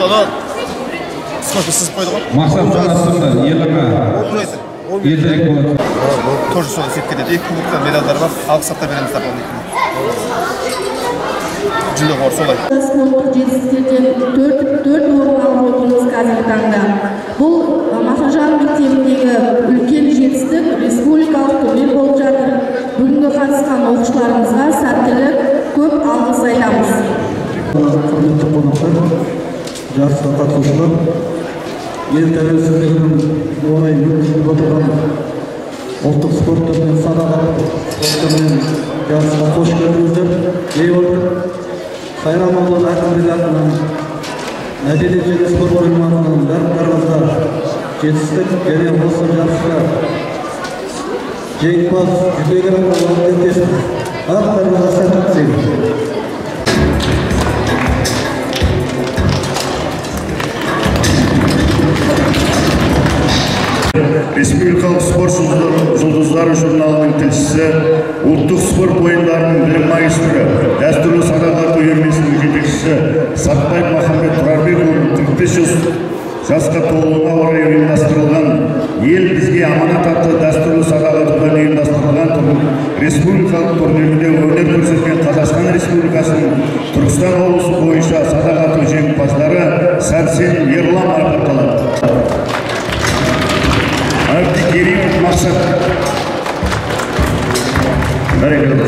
Ана скотч сызып қойды ғой. Мақсат санатында еліме ертерек болады. Тоже сол есеп кетеді. 2 кубоктан медальдар бар. Алғыс хаттар береміз дополнительно. Жүлде қор солай. Спорттық жетістіктерден 4 орын алып отырмыз қазіргі таңда. Бұл Мақажан мектебіндегі үлкен жетістік, республикалық турнир болып жатыр. Бүгінгі қатысқан оқушыларымызға сәттілік, көп алғыс айтамыз. Құрметті қонақтар, жарысқа қатысушылар, ел тәуелсіздігінің орай өткізіліп отырған ұлттық спорт түрінен садақ спорт түрінен жарысқа қош келдіңіздер. Сайрам ауданы әкімдігі атынан, мәдениет және спорт бөлімі атынан барлықтарыңызға жетістік және осы жарысқа жеңімпаз жүлдегер атануға тілектеспіз. Барлықтарыңызға сәттілік тілеймін. Республикалық спорт жұлдыздары журналының тілшісі, ұлттық спорт ойындарының білім магистрі, дәстүрлі садақ ату үйірмесінің жетекшісі Сатпаев Махамбет Тұрарбекұлының 45 жасқа толуына орай ұйымдастырылған «Ел бізге аманат» атты дәстүрлі садақ атудан ұйымдастырылған республикалық турнирінде өнер көрсеткен Қазақстан Республикасының Түркістан облысы бойынша садақ ату жеңімпаздары Сәрсен Ерлан марапатталады. Әбдікеримов Мақсат. Бәрекелді.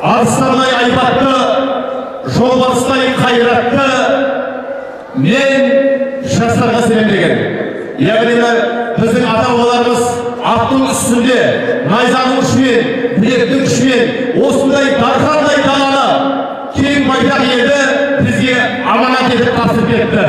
Арыстанай айбатты, жолбарыстай қайратты, мен жастарға сенемін деген. Яғни біздің ата-бабаларымыз аттың үстінде, найзаның ұшымен, білектің күшімен осындай дархандай даланы, кең байтақ елді бізге аманат етіп тапсырып кетті.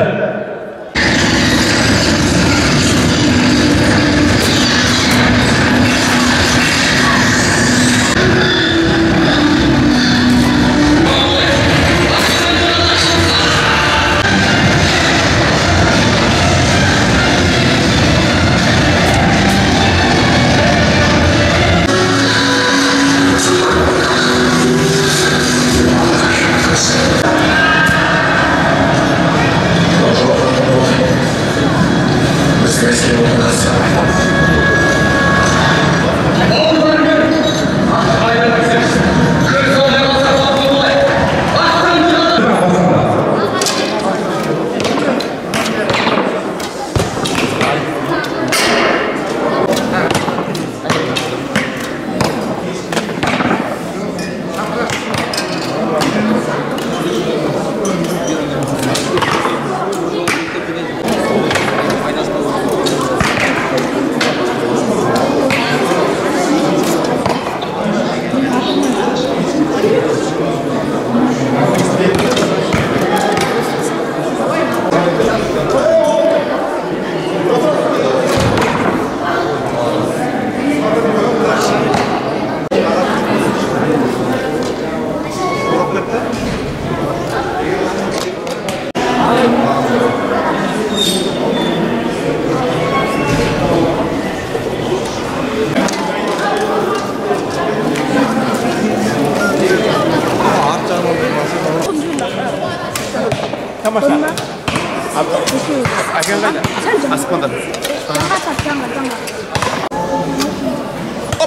Хорошо.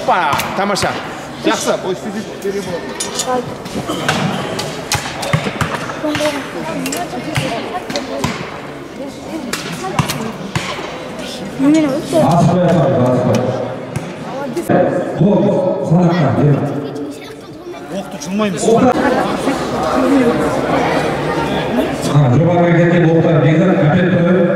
Опа, тамаша. Жақсы. Асықпай атамыз, асықпай. Қол, садаққа, Оқты жұлмаймыз. Жоғарыға кеткен оқтар бекзат, опять қойып.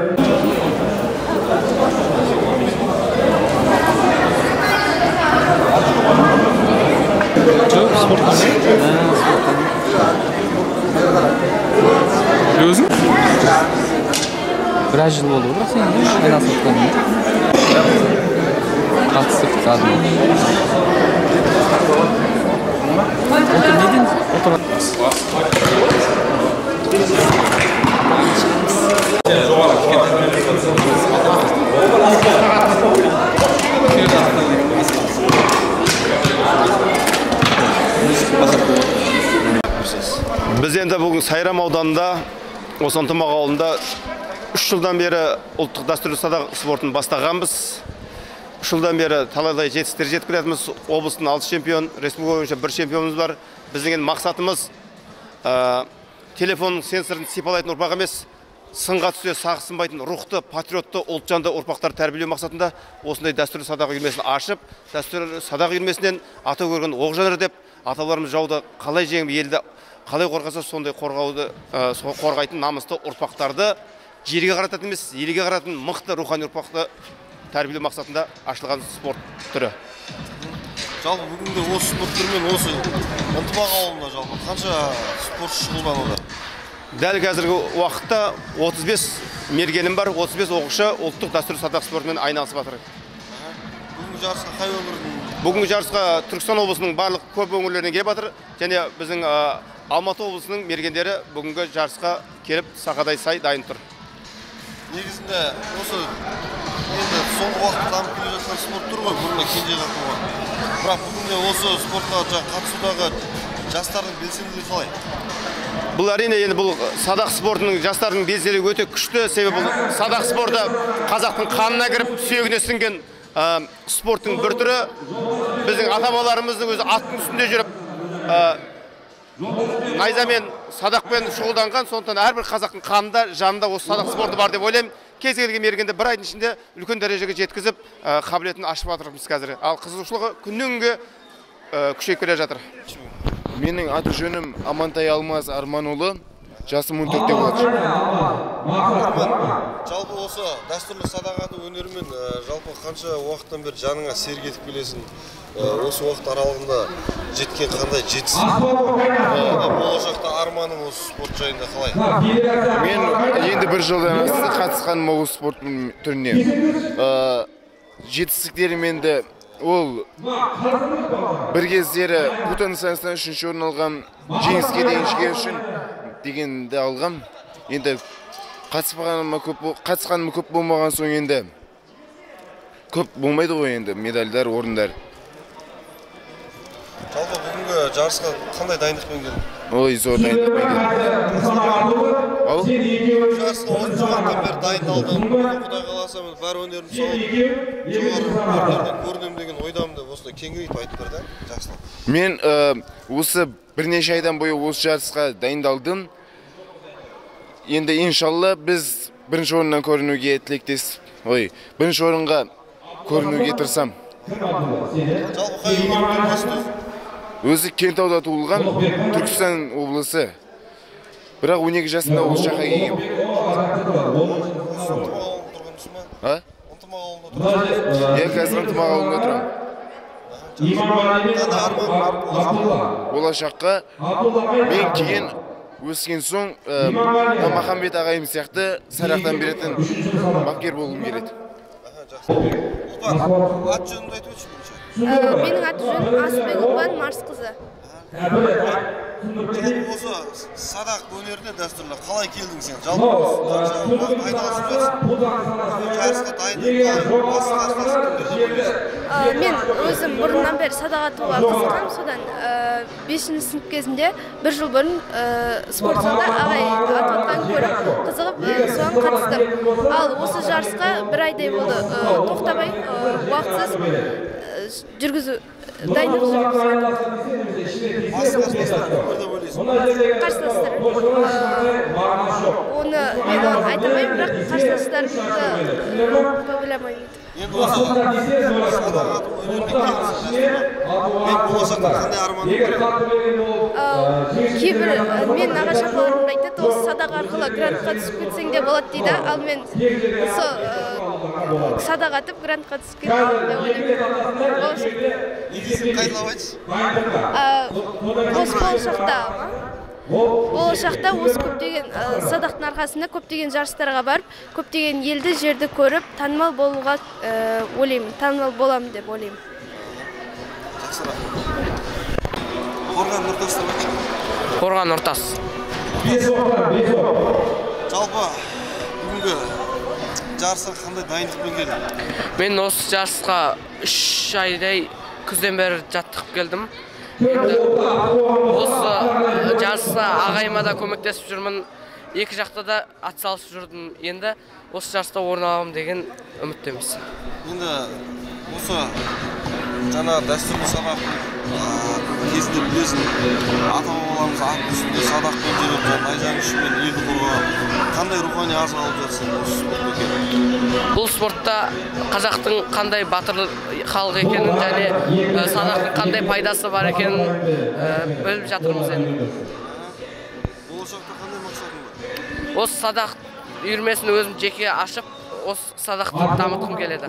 Жоқ, спортқа. Өзің? Біраз жыл болды ғой, бірақ сен айналысып жатқаныңа. Қатысып кәдімгі. Отыр неден? Отыр. Біз енді бүгін Сайрам ауданында, осы Ынтымақ ауылында 3 жылдан бері ұлттық дәстүрлі садақ спортын бастағанбыз. 3 жылдан бері талайдай жетістіктер жетіп келатырмыз. Облыстың 6 чемпион, республика бойынша 1 чемпионымыз бар. Біздің енді мақсатымыз телефонның сенсорын сипалайтын ұрпақ емес, сынға түссе сағы сынбайтын рухты, патриотты, ұлтжанды ұрпақтар тәрбиелеу мақсатында осындай дәстүрлі садақ үйірмесін ашып, дәстүрлі садақ үйірмесінен ата көрген оқ жанар деп, аталарымыз жауды қалай жеңіп, елді қалай қорғаса, сондай қорғауды, қорғайтын намысты ұрпақтарды жерге қарататын емес, елге қарататын мықты рухани ұрпақты тәрбиелеу мақсатында ашылған спорт түрі. Жалпы бүгінде осы спорт түрімен осы Ынтымақ ауылында жалпы қанша спортшы шұғылдануда? Дәл қазіргі уақытта 35 мергенім бар, 35 оқушы ұлттық дәстүрлі садақ спортымен айналысып жатыр. Бүгінгі жарысқа қай өңірдің? Бүгінгі жарысқа Түркістан облысының барлық көп өңірлерінен келіп жатыр, және біздің Алматы облысының мергендері бүгінгі жарысқа келіп сақадай сай дайын тұр. Негізінде осы енді соңғы уақытта дамып келе жатқан спорт түрі ғой, бұрында кенже қалған. Бірақ бүгінде осы спортқа қатысудағы жастардың белсенділігі қалай? Бұл әрине енді бұл садақ спортының жастардың белсенділігі өте күшті, себебі бұл садақ спорты қазақтың қанына кіріп, сүйегіне сіңген спорттың бір түрі. Біздің ата-бабаларымыздың өзі аттың үстінде жүріп найзамен, садақпен шұғылданған, сондықтан әрбір қазақтың қанында, жанында осы садақ спорты бар деп ойлаймын. Кез келген мергенді бір айдың ішінде үлкен дәрежеге жеткізіп, қабілетін ашып жатырмыз қазір. Ал қызығушылығы күннен күнге күшейіп келе жатыр. Менің аты жөнім Амантай Алмаз Арманұлы, жасым 14-те болады. Арман, жалпы осы дәстүрлі садақ ату өнерімен жалпы қанша уақыттан бері жаныңа серік етіп келесің? Осы уақыт аралығында жеткен қандай жетістік? Болашақта арманың осы спорт жайында қалай? Мен енді бір жылдан асты қатысқаным осы спорт түріне. Жетістіктерім енді ол бір кездері Бутан сайысынан 3-ші орын алғам, жеңіске дейін жігер үшін дегенді алғам. Енді қатысқаныма көп болмаған соң енді көп болмайды ғой енді медальдар, орындар. Жалпы бүгінгі жарысқа қандай дайындықпен келдің? Ой, зор дайындықпен келдім. Ау? Жарысқа 10 уақыттан бері дайындалдым. Құдай қаласа, мен бар өнерімді салып, жоғары орындардан көрінемін деген ойдамын деп осылай кеңірек айтып бер да, жақсылап. Мен осы бірнеше айдан бойы осы жарысқа дайындалдым. Енді иншалла біз бірінші орыннан көрінуге тілектес, ой, бірінші орынға көрінуге тырысам. Жалпы қай өңірдің тумасы? Өзі Кентауда туылған, Түркістан облысы. Бірақ 12 жасында осы жаққа келгем. Ынтымақ ауылында тұрғансың ба? А? Ынтымақ ауылында тұрасың? Иә, қазір Ынтымақ ауылында тұрамын. Қандай арман бар болашаққа? Болашаққа мен кейін өскен соң Махамбет ағайым сияқты сарақтан беретін бапкер болғым келеді. Жақсы. Ұлпан, ат жөніңді айтып өтші бірінші. Менің аты жөнім Асылбек Ұлпан Марсқызы. Жалпы осы садақ өнеріне дәстүрлі қалай келдің сен? Жалпы қанша уақыт айналысып жатсың? Жарысқа дайындық, басты қарсыласың кімдер деп ойлайсың? Мен өзім бұрыннан бері садақ атуға қызыққанмын. Содан 5-ші сынып кезінде бір жыл бұрын спорт залда ағай атып жатқанын көріп, қызығып соған қатыстым. Ал осы жарысқа бір айдай болды, тоқтамай, уақытсыз жүргізу, дайындық жүргізу. Басты қарсыластар кімдер деп ойлайсың? Қарсыластар, оны мен оны айта алмаймын, бірақ қарсыластарымды көп ойламаймын. Енді осы садақ ату өнеріне келдің, мен болашақта қандай арманың бар? Кейбір мен нағашы апаларым да айтады, осы садақ арқылы грантқа түсіп кетсең де болады дейді, ал мен сол садақ атып грантқа түсіп кетемін деп ойлаймын болашақта. Не дейсің, қайталап айтшы. Осы болашақта ма? Болашақта осы көптеген садақтың арқасында көптеген жарыстарға барып, көптеген елді, жерді көріп, танымал болуға ойлаймын, танымал боламын деп ойлаймын. Жақсы, рахмет. Қорған Нұртас деп айтшы. Қорған Нұртас. Жалпы бүгінгі жарысқа қандай дайындықпен келдің? Мен осы жарысқа 3 айдай күзден бері жаттығып келдім. Енді осы жарысқа ағайыма да көмектесіп жүрмін. Екі жақта да атсалысып жүрдім. Енді осы жарыста орын аламын деген үміттеміз. Енді осы жаңа дәстүрлі садақ кезінде білесің, ата бабаларымыз ат үстінде садақпен жүріп, найзаның ұшымен елді қорғаған. Қандай рухани азық алып жатсың осы спортта? Бұл спортта қазақтың қандай батыр халық екенін және садақтың қандай пайдасы бар екенін біліп жатырмыз енді. Болашақта қандай мақсатың бар? Осы садақ үйірмесін өзім жеке ашып, осы садақты дамытқым келеді.